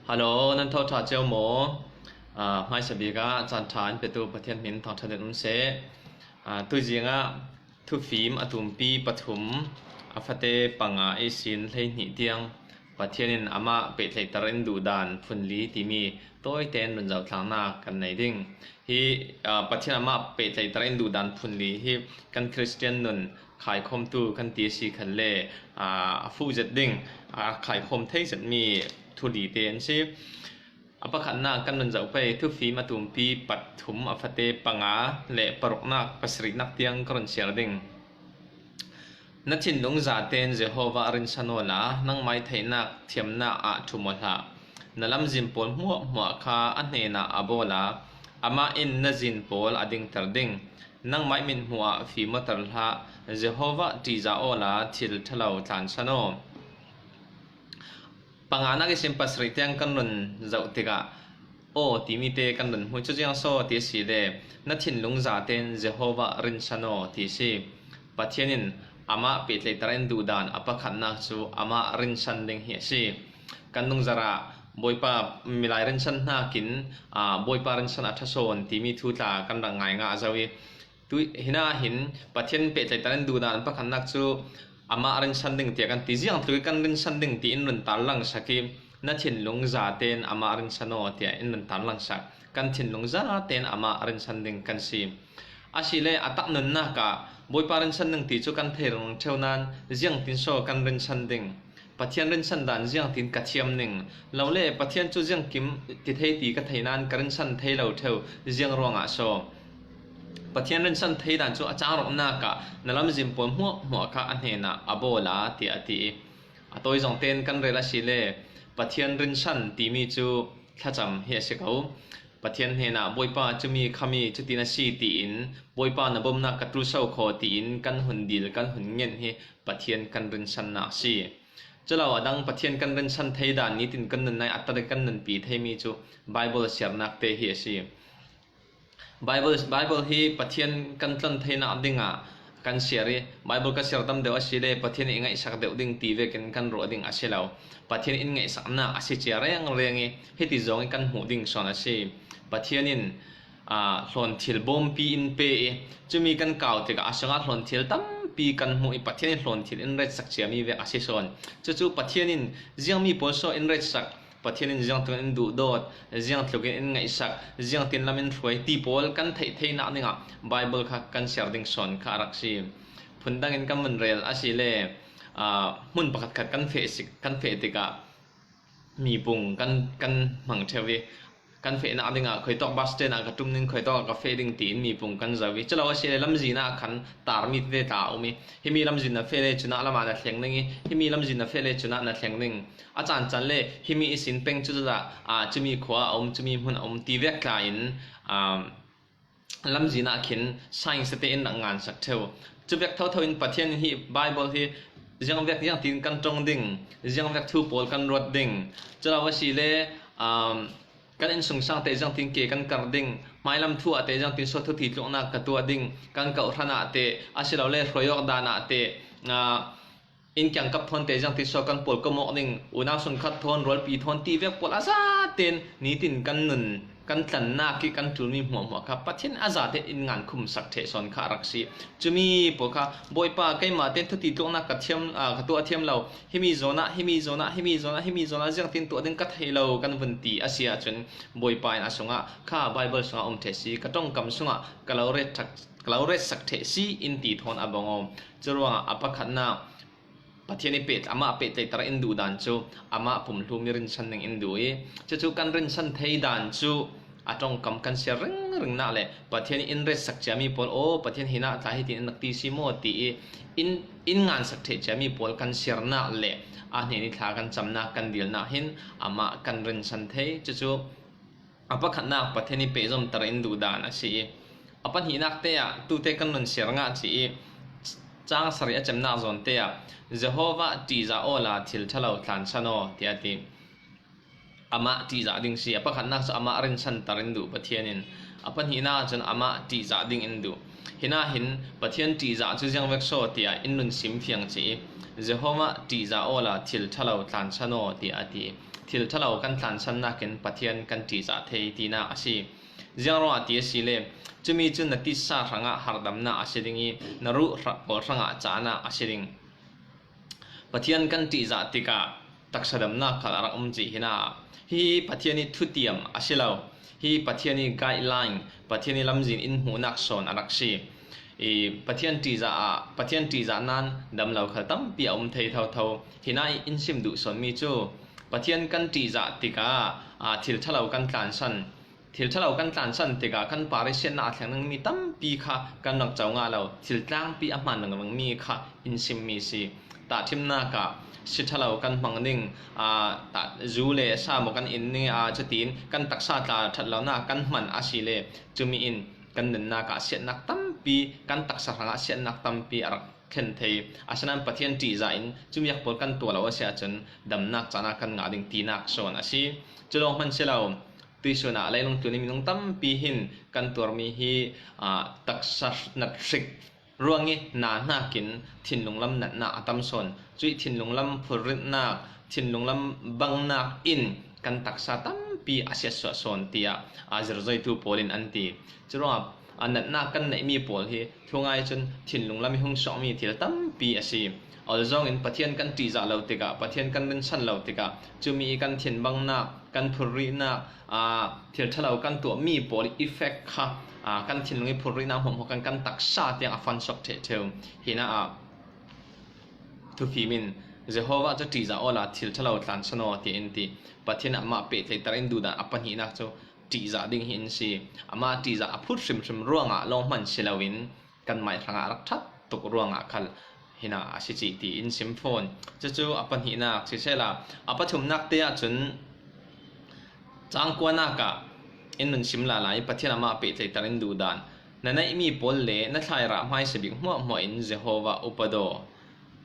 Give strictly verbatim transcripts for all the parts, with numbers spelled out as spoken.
Hello, nan tho ṭha cio maw? Ah, hmaisa bik ah caan ṭha in petu Pathian hmin thangṭhat in um seh. Ah, tuizing ah thufim a tumpi pathum, a fate panga ihsin hleihnih tiang Pathian in amah pehtlaihter in duhdan phun li timi tawite in nunzoh tlanna kan nei ding. Hi, ah, Pathian amah pehtlaihter in duhdan phun li hi kan Khristian nun khaikhawmtu kan ti a si khan le, ah, a fuh zet ding, a khaikhawm thei zetmi thu lite an si. A pakhatnak kan nunzoh pei, thufim a tumpi pathum, a fate panga le paruknak pasarihnak tiang ka run siar ding. Na thinlung zaten Jehovah rinsan awla, nangmah i theihnak thiamnak ah ṭhum aw hlah. Na lamzin pawl hmuahhmuah kha a hnenah a bawla, amah in na zin pawl a dingter ding. Nangmah i mithmuh ah fim awter hlah. Jehovah ṭihzah awla thil ṭhalo tlansan aw. Panganak ihsin pasarih tiang kan run zoh tikah aw timite kan run hmu. Cu ziang saw ti a si le, na thinlung zaten Jehovah rinsan aw ti a si. Pathian in amah pehtlaihter in duhdan a pakhatnak cu amah rinsan ding hi a si. Kan nungzarah Bawipa milai rinsan hnakin, aa, Bawipa rinsan a ṭha sawn timi thu tla kan rak ngai ngah zo i, tu, hinah hin Pathian pehtlaihter in duhdan pakhatnak cu amah rinsan ding tiah kan ti. Ziang tluk i kan rinsan ding tiin run tarlangsak i, na thinlung zaten amah rinsan aw tiah in run tarlangsak. Kan thinlung zaten amah rinsan ding kan si. Asile a tak nunnak ah Bawipa rinsan ding ti cu kan thei ringring ṭheu nain ziangtin saw kan rinsan ding? Pathian rinsan dan ziangtin ka thiam ning? Lo le Pathian cu ziangkim ti thei ti ka thei nain ka rinsan thei lo ṭheu ziang ruangah saw? Pathian rinsan thei dan cu a cang ruknak ah na lamzin pawl hmuahhmuah kha a hnenah a bawla tiah a ti i, a tawi zong tein kan rel asile Pathian rinsan timi cu thlacam hi a si ko. Pathian hnenah Bawipa cumi khami cutin a si tiin Bawipa na bomnak ka ṭulso kho tiin kan hun dil, kan hun ngen hi Pathian kan rinsannak a si. Culo a dang Pathian kan rinsan thei dan nitin kan nun nain a tak i kan nunpi theimi cu Baibal siarnak te hi a si. Baibal, Baibal hi Pathian kan tlon theinak dingah kan siar i, Baibal ka siar tam deuh asile Pathian i ngaihsak deuh ding ti vekin kan ruah ding a si lo. Pathian in ngaihsaknak a si cia rengreng i, hiti zong i kan hmuh ding sawn a si. Pathian in, aa, hlawnthil bawmpi in pe i, cumi kan kau tikah a sungah hlawnthil tampi kan hmuh i, Pathian i hlawnthil in retsak ciami vek a si sawn. Cucu Pathian in ziangmi pawl saw in retsak, Pathian in ziangtluk in duhdawt, ziangtluk in in ngaihsak, ziangtin lam in hruai ti pawl kan theih theinak dingah Baibal kha kan siar ding sawn kha a rak si. Phundang in kan vun rel asile, aa, hmun pakhatkhat kan feh sik, kan feh tikah mipung kan, kan hmang ṭheu i, kan fehnak dingah khuitawk bus stand ah ka ṭum ning, khuitawk ah ka feh ding tiin mipung kan zoh i, culo asile lamzin ah khan tarmi tete tla a um i, himi lamzin na feh le cunah lamah na thleng ning i, himi lamzin na feh le cunah na thleng ning. A caan caan le himi ihsin peng cu culah, aa, cumi khua a um, cumi hmun a um ti vek tla in, aa, lamzin ah khin science te in rak ngansak ṭheu. Cu vek thotho in Pathian in hi Baibal hi ziang vek ziangtin kan ṭong ding, ziang vek thu pawl kan ruat ding. Culo asile, um, kan innsungsang te ziangtin ke kan kar ding, hmailam thu ah te ziangtin saw thuti tluknak ka tuah ding, kan kawhhran ah te, asilole hruaiawk dan ah te, aa, inn kiangkap thawn te ziangtin saw kan pawlkom awk ding, unau sungkhat thawn, rualpi thawn ti vek pawl a zaten nitin kan nun, kan tlannak i kan ṭulmi hmuahhmuah kha Pathian a zate in ngankhumsak ṭheh sawn kha a rak si. Cumi pawl kha Bawipa, keimah tein thuti tluknak ka thiam, aa, ka tuah thiam lo, himi zawnah, himi zawnah, himi zawnah, himi zawnah ziangtin tuah ding ka thei lo kan vun ti a si ahcun Bawipa in a sungah kha Baibal sungah um ṭheh si, ka ṭongkam sungah ka lo ret ṭhak, ka lo retsak ṭheh si in ti thawn a bang aw. Curuangah a pakhatnak Pathian i peh, amah pehtlaihter in duh dan cu amah pumhlum i rinsan ning in duh i, cucu kan rinsan thei dan cu a ṭongkam kan siar ringringnak le Pathian in retsak ciami pawl, aw, Pathian hinah tla hitin in rak ti si maw ti i in, in ngansak ṭheh ciami pawl kan siarnak le a hnen i thla kan camnak, kan dilnak hin amah kan rinsan thei. Cucu a pakhatnak Pathian i pehzomter in duh dan a si i, a pahnihnak te ah tute kan nun siar ngah ci i, cang sarih a cemnak zawn te ah Jehovah ṭihzah awla thil ṭhalo tlansan aw tiah a ti. Amah ṭihzah ding si. A pakhatnak cu amah rinsanter in duh Pathian in, a pahnihnak cun amah ṭihzah ding in duh. Hinah hin Pathian ṭihzah cu ziangvek saw tiah in nun sim fiang ci i, Jehovah ṭihzah awla thil ṭha lo tlansan aw, tiah a ti. Thil ṭha lo kan tlansan nakin Pathian kan ṭihzah thei tinak a si. Ziang ruangah ti a si le, cumi cu na titsa hrangah harhdamnak a si ding i, na ruh hra-, pawl hrangah cahnak a si ding. Pathian kan ṭihzah tikah taksa damnak khal a rak um cih hinah, hi Pathian i thutiam a si lo, hi Pathian i guideline, Pathian i lamzin in hmuhnak sawn a rak si. I Pathian ṭihzah ah, Pathian ṭihzah nan dam lo khal tampi a um thei thotho. Hinah i in sim duh sawnmi cu Pathian kan ṭihzah tikah, aa, thil ṭha lo kan tlansan. Thil ṭha lo kan tlansan tikah kan par i siatnak a thleng dingmi tampi kha kan rak co ngah lo. Thil tlangpi a hmaan ringringmi kha in simmi si. Tahṭhimnak ah si ṭha lo kan hmang ding, aa, tah, zu le sa maw kan in ning, aa, cutin kan taksa tla ṭhat lonak kan hman a si le, cumi in kan nunnak ah siatnak tampi, kan taksa hrangah siatnak tampi a rak thlen thei. Asinain Pathian ṭihzah in cumi a pawl kan tuah lo a si ahcun damnak cahnak kan ngah ding tinak sawn a si. Cu lawng hman si lo. Tuihsun ah leilung tlun i minung tampi hin kan tuarmi hi, aa, taksa nat hrik ruang i na hnakin thinlung lam natnak a tam sawn. Cuih thinlung lam phurritnak, thinlung lam bangnak in kan taksa tampi a siatsuah sawn, tiah, aa, zirzoitu pawl in an ti. Curuangah a natnak kan neihmi pawl hi thungai cun thinlung lam i hung suakmi thil tampi a si. Awl zong in Pathian kan ṭihzah lo tikah, Pathian kan rinsan lo tikah, cumi i kan thinbangnak, kan phurrihnak, aa, thil ṭha lo kan tuahmi pawl i effect kha, aa, kan thinlung i phurrihnak hmuahhmuah kan, kan taksa tiang a fansuak ṭheh ṭheu. Hinah ah thufim in Jehovah cu ṭihzah awla thil ṭha lo tlansan aw, tiah in ti. Pathian amah pehtlaihter in duhdan a pahnihnak cu ṭihzah ding hi in si. Amah ṭihzah a phut hrimhrim ruangah lawng hman si loin kanmah hrangah a rak ṭhat tuk ruangah khal hinah a si cih ti in sim fawn. Cucu a pahnihnak sisehla, a pathumnak te ahcun cangkuanak ah in nun sim lala i Pathian amah pehtlaihter in duhdan. Na neihmi pawl le na thlairah hmaisa bik hmuahhmuah in Jehovah upat aw.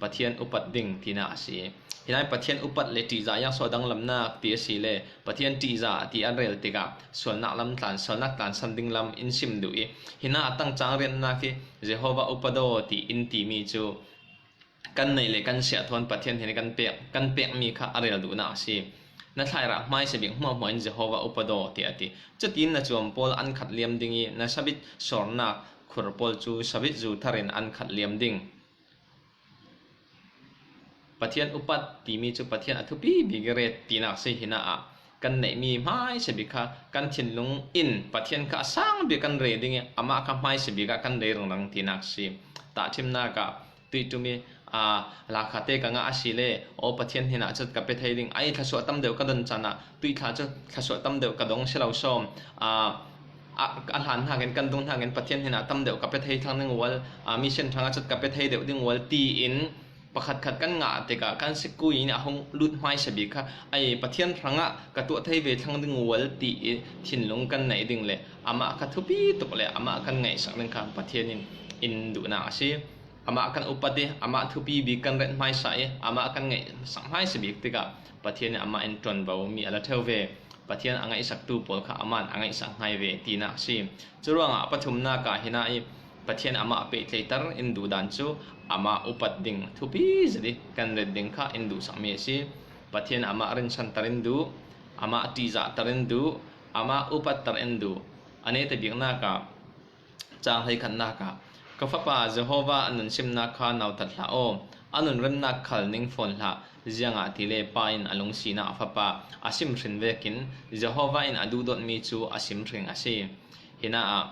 Pathian upat ding tinak a si. Hinai Pathian upat le ṭihzah ziang so a danglamnak ti a si le Pathian ṭihzah ti an rel tikah sualnak lam tlan, sualnak tlansan ding lam in sim duh i, hinah a tangcang riannak hi Jehovah upat aw ti in timi cu kan neih le kan siah thawn Pathian hin kan pek, kan pekmi kha a rel duhnak a si. Na thlairah hmaisa bik hmuahhmuah in Jehovah upat aw, tiah a ti. Cutin na cuam pawl an khat liam ding i na sabit sawrnak khur pawl cu sabit zu thar in an khat liam ding. Pathian upat timi cu Pathian a thupi bik i ret tinak si. Hinah ah kan neihmi hmaisa bik kha kan thinlung in Pathian kha a sang bik kan rei ding i amah kha hmaisa bik ah kan rei ringring tinak si. Tahṭhimnak ah tuih ṭum i, aa, lakhate ka ngah a si le, aw, Pathian hinah cut ka pe thei ding, ai, thluasuah tam deuh ka don caan ah tuih thla cu thluasuah tam deuh ka dong si lo sawm, aa, a, a hlan hnakin, kan dung hnakin Pathian hinah tam deuh ka pe thei thlang ding ual, aa, mission hrangah cut ka pe thei deuh ding ual tiin pakhatkhat kan ngah tikah kan sikui in a hung lut hmaisa bik kha, ai, Pathian hrangah ka tuah thei ve thlang ding ual ti i thinlung kan neih ding le amah kha thupi tuk le amah kan ngaihsak ding kha Pathian in in duhnak a si. Amah kan upat i, amah thupi bik kan ret hmaisa i, amah kan ngaihsak hmaisa bik tikah Pathian in amah in ṭuanvo mi a la ṭheu ve. Pathian a ngaihsaktu pawl kha amah in a ngaihsak hngai ve tinak a si. Curuangah a pathumnak ah hinah i Pathian amah pehtlaihter in duhdan cu amah upat ding thupi zet i kan ret ding kha in duhsakmi a si. Pathian amah rinsanter in duh, amah ṭihzahter in duh, amah upatter in duh. A neta biknak ah, cang hleikhatnak ah, ka fapa Jehovah a nun simnak kha nautat hlah aw. A nun remnak khal ning fawn hlah, ziangahtile pa in a lungsinak a fapa a sim hrin vekin Jehovah in a duhdawtmi cu a sim hring a si. Hinah ah,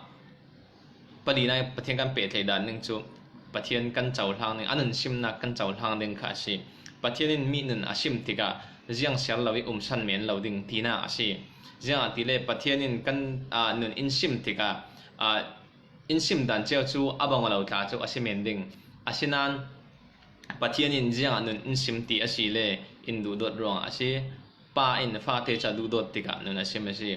pali nai Pathian kan pehtlaih dan ning cu Pathian kan cohlang ding, a nun simnak kan cohlang ding kha a si. Pathian in mi nun a sim tikah ziang siar lo i umsan men lo ding tinak a si. Ziangahtile Pathian in kan, aa, nun in sim tikah, aa, in sim dan cio cu a bang lo tla cu a si men ding. Asinain Pathian in ziangah nun in sim ti a si le in duhdawt ruangah a si. Pa in fate cu a duhdawt tikah nun a sim a si.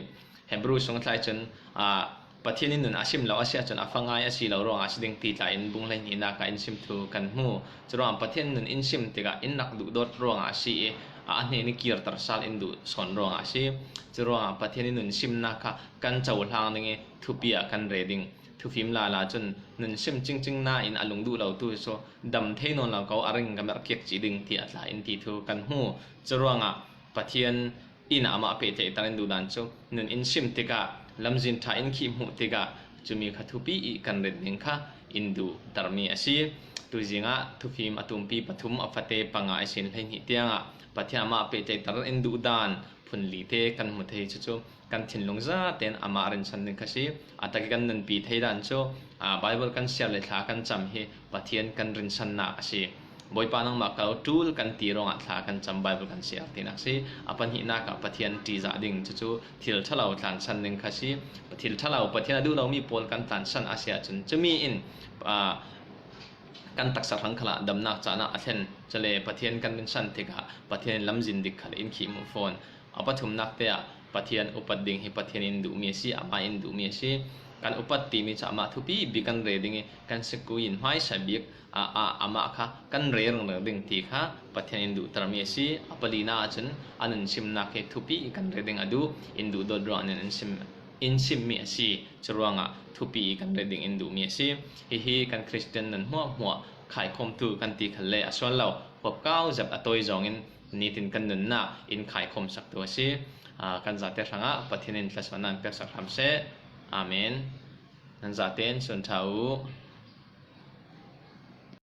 Hebru sung thlai cun, aa, Pathian in nun a sim lo a si ahcun a fa ngai a si lo ruangah a si ding ti tla in bung hleihnihnak ah in sim thu kan hmu. Curuangah Pathian in nun in sim tikah in rak duhdawt ruangah a si i, a hnen i kirter sal in duh sawn ruangah a si. Curuangah Pathian in nun simnak kha kan cohlang ding i thupi ah kan re ding. thufim lala cun nun sim cingcing nain a lungduh lotu cu dam thei nawn lo ko, a ring ka merh kik cih ding tiah tla in ti thu kan hmu. Curuangah Pathian in amah pehtlaihter in duhdan cu nun in sim tikah, lamzin ṭha in khih hmuh tikah, cumi kha thupi i kan ret ding kha in duhtermi a si. Tuzingah thufim a tumpi pathum, a fate panga ihsin hleihnih tiangah Pathian amah pehtlaihter in duhdan phunlite kan hmu thei. Cucu kan thinlung zaten amah rinsan ding kha si. A tak i kan nunpi theidan cu, aa, Baibal kan siar le thla kan cam hi Pathian kan rinsannak a si. Bawipa, nangmah kal ṭul kan ti ruangah thla kan cam, Baibal kan siar tinak si. A pahnihnak ah Pathian ṭihzah ding, cucu thil ṭhalo tlansan ding kha si. Thil ṭhalo, Pathian a duh lomi pawl kan tlansan a si ahcun, cumi in, aa, kan taksa hrang khalah damnak caan ah a thlen. Cule Pathian kan rinsan tikah Pathian in lamzin dik khal in khih hmuh fawn. A pathumnak te ah Pathian upat ding hi Pathian in duhmi a si, amah in duhmi a si. Kan upat timi cu amah thupi bik kan re ding i, kan sikui in hmaisa bik ah, ah, amah kha kan re ringring ding ti kha Pathian in duhtermi a si. A palina ahcun a nun simnak hi thupi i kan re ding a duh, in duh dawt ruangah nun in sim, in simmi a si. Curuangah thupi i kan re ding in duhmi a si. Hihi kan Khristian nun hmuahhmuah khaikhawmtu kan ti khal le a sual lo, huap kau zet a tawi zongin nitin kan nunnak in khaikhawmsaktu a si. Aa, kan zate hrangah Pathian in thluasuahnak in peksak hram seh. Amen. Nan zate in sun ṭha u.